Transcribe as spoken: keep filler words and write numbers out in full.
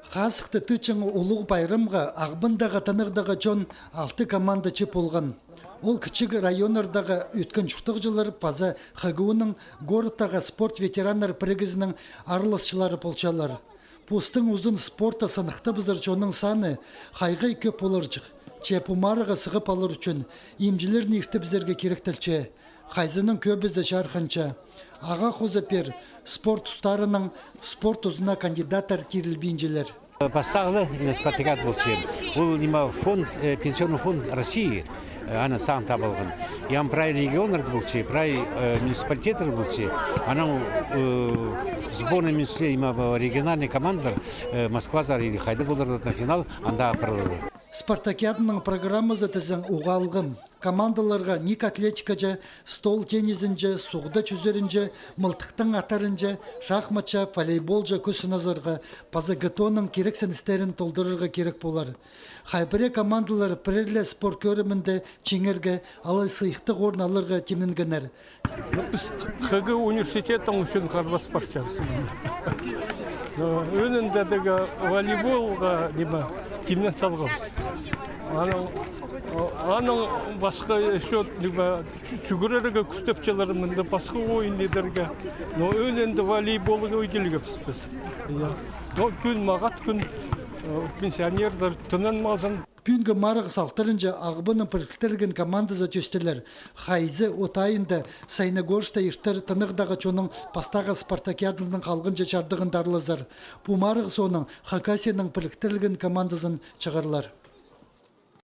Хазыхты тыытчаң улуғ пайрамға Ағбандағы тынағдағы чон алты командачы полған. Ол кічіг районнардағы ӧткін чуртағҷылар паза Х Г У-ның городтағы спорт ветераннар пірігізінің араласчылары полчалар. Постың узын спортта сыныхтабызар чонның саны хайғай кӧп поларҷых. Че пу марығға сығып алар ӱчӱн имҷілерні иртібізерге киректелче. Хайзының кӧбізі чарыхханча. Ағаа хоза пеер спорт устарының спорт узына кандидаттар кирілбинчелер. Пастағы ла, ниме, спартакиада полча. Ол, ниме, фонд, э, пенсионный фонд России, э, аны сағын таап алған. И ам прай регионнарда полча, прай, э, муниципалитеттер полча. Анаң, э, сборный муници-, ниме, региональный командалар, э, Москвазар или хайда полар на финал, анда апарылар. Спартакиаданың программазы тізең уғаа алғым. Командаларға ниик атлетикаҷа, стол теннизінҷе, суғда чӱзерінҷе, мылтыхтаң атарынҷа, шахматча, волейболҷа кӱс сыназарға паза Г Т О-ның кирексіністерін толдырарға кирек полар. Хай пірее командалар пірер ле спорт кӧрімінде чиңерге алай сыйыхтығ орын аларға тимненгеннер. Ну, піс Х Г университеттің ӱчӱн харбас парчабыс. Ну, ӧӧнінде тігі волейболға, ниме, тимнен салғабыс. Анаң, анаң пасха ещё, ниме, чӱ-, чӱгӱрерге кӱстепчелер, мында пасха ойын идерге. Но ӧӧнінде волейболға иділгебіс піс. Я. Но кӱн мағат кӱн, э, пенсионерлер тынанмазын. Пӱӱнгі марығ салтарынҷа Ағбанның піліктірілген командазы тӧстелер. Хайзы от айында Саяногорскта иртер тынағдағы чонның пастағы спартакиадазының халғанҷы чардығында аралазар. Пу марығ соонаң Хакасияның піліктірілген командазын чығарлар.